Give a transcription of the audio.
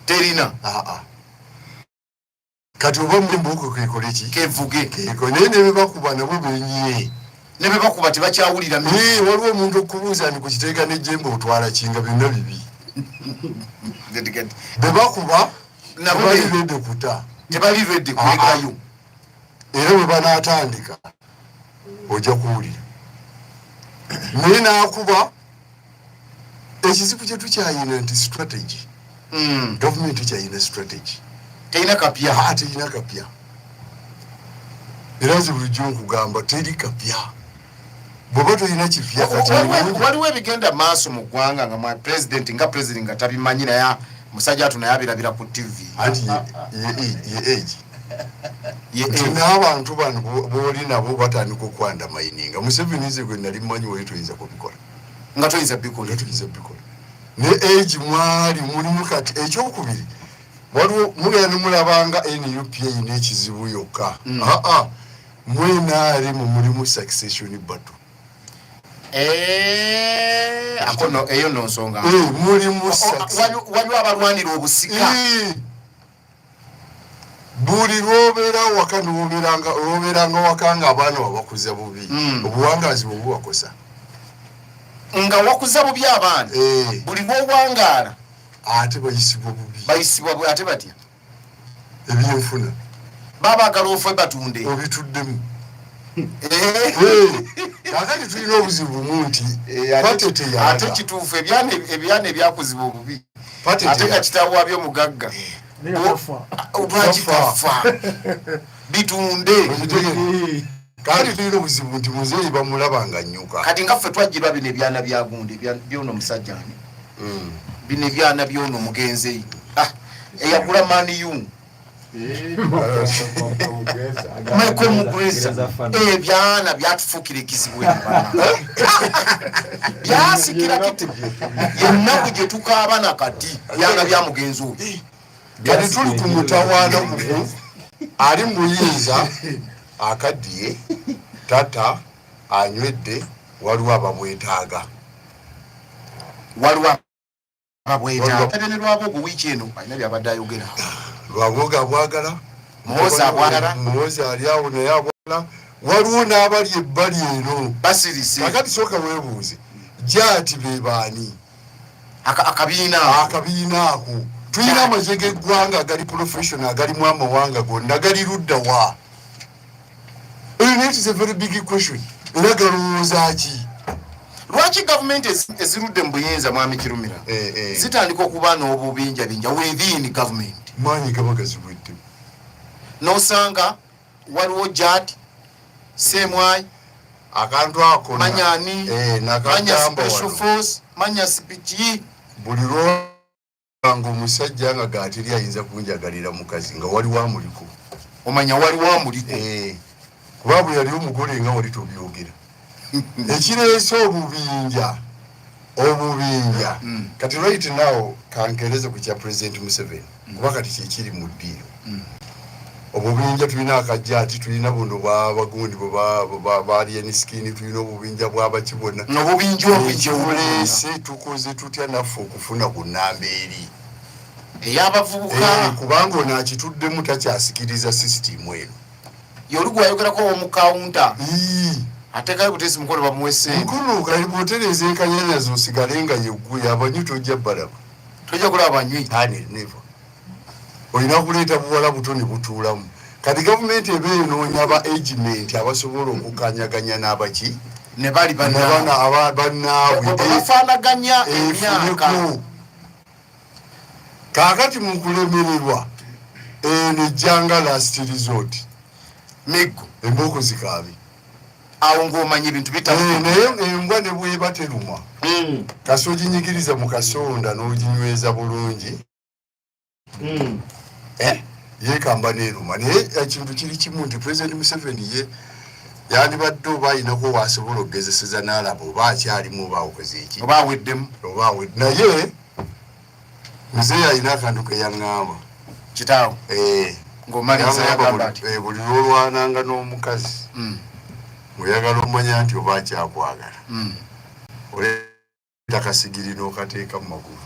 Terina. Aa, kati oba mbuuko kekole ki? Kevuge. Keko, naye nebebakuba nabo benyiye. Ne be bakuba tebakyawulira. Waliwo omuntu okubuuza nti ku kiteeka nejjembe otwala kinga byonna bibi. Bebakuba nabo tebali ready kuta. Tebali ready kulekayo. Era bwe banaatandika ojja kuwulira, naye naakuba ekizibu kye tukyayina nti strategy, gavumenti ekyayina strategy. Terina kapya. Ah, terina kapya. Era nze bulijjo nkugamba, teri kapya bw'oba tolina kipya kati. Waliwo ebigenda maaso mu ggwanga nga mwa president, nga president nga tabimanyi, naye musajja atu naye abirabira ku TV. Anti ye age Ye nti n'abantu bano booli nabo batandika okwandamayininga Museveni. Nze gwe nali mmanyi, wali toyinza kubikola. Nga toyinza bikola. Nga toyinza bikola ne age mwali mulimu. Kati ekyokubiri, waliwo mugenda nemulabanga NUP eyina ekizibu yokka. Aa, mwenaalimu mulimu succession battle. Ako no, eyo no nsonga. Mulimu Waliwo abalwanira obusika. Buli lwobeera waka lwobeeranga waka nga abaana babakuza bubi, obuwangaazi bwe bubakosa. Nga wakuza bubi abaana, buli lwowangaala ate bayisibwa bubi. Bayisibwa ate batya? Ebyenfuna. Babaagala ofe batunde. Obituddemu. Eh. Kakati tulina obuzibu bumu nti Ate pate ate teyaga. Kituufu, ebyana ebyakuzibwa obubi pate ate nga teyaga. kitaawe wabyo mugagga. Naye tafa. Lwaki Tafa. tafa? Bitunde. Okitegeera? Kakati tulina obuzibu nti muzeeyi bamulaba nga nnyuka. Kati nga ffe twajjirwa bino ebyana bya gundi, byono omusajja ani, bino ebyana byono omugenzi, ah, eyagula Man U, Michael Mugreza. Ebyana byatufuukira ekizibu eno. Byasikira kiti yennaku gye tukaaba na kati byana bya mugenzi oyo. Kati tuli ku mutawaana gumu, ali muyinza akaddiye tata anywedde, waliwo abamwetaaga. Waliwo ababwetaaga. Ne Lwabwogo wiiki eno alina byabadde ayogera. Lwabwoga abwagala. Muhoozi abwagala. Muhoozi ali awo naye abwagala. Waliwo n'abali ebbali eno basirise. Kakati sooka weebuuze jaati be baani? Akabiina. Akabiina ako. Tulina amagye g'eggwanga agali professional, agalimu amawanga gonna, gali ludda wa? Eyo naye is a very big question. Era galowooza ki? Lwaki gavumenti ezirudde mu buyinza, mwami Kirumira, zitandika okuba n'obubinjabinja within government? Maanyi gaba gazibwedde. Nosanga waliwo jad semwai akantu ako manyani manya nakagamba special wano. force manya sipiki. Buli lwolanga omusajja nga gateri ayinza kunjagalira mukazi nga waliwo amuliko. Omanya waliwo amuliko. Kuba bwe yali omugole nga wali tobyogera. Ekireese obubinja kati right now, kankereze ku kya President Museveni, kuba kati kyekiri mu ddiiro. Obubinja tulina akajja ati tulina buno bwabagundi bwalien skin, tulina obubinja bwabaki bwonna. Obubinja obwenjawulo. Ekibuleese, tukoze tutya naffe okufuna ku nnamba eri ey'abavubuka? Kubanga ono akituddemu takyasikiriza sisitimu eno. Yoli gwayogerako omu kawunta Ii. ateekayo buteesi mukono bamuwe sente. Mukulu, kali bw'otereeza enkanyanyazi osigale nga yeggwe, abanywi tojja balaba. Tojja kulaba banywi. Never. Olina kuleeta buwala buto ne butuulamu. Kati gavumenti eba enoonya ba agement abasobola okukanyaganya n'abaki ne bali nabana bannaabwe bafaanaganya emyaka. Efuneko kaakati mu kulemererwa eno ejjanga last resort. Miggo. Embooko zikaabe. Awo ng'omanya ebintu Naye embwa ne bweba teruma, kasi oginyigiriza mu kasonda n'oginyweza bulungi, yeekamba neeruma. Naye ekintu kiri kimu nti President Museveni ye yandibadde oba ayinako waasobola okugezeseza n'alaba oba akyalimu oba akoze eki oba aweddemu. Oba awedde. Naye muzeeyi alina akantu ke yaŋŋamba. Kitaawo. Ng'omaliriza Yaŋŋamba yagamba ati buli lwolwananga n'omukazi ng'oyagala omanya nti oba akyakwagala, oleeta kasigiri n'okateeka mu magulu.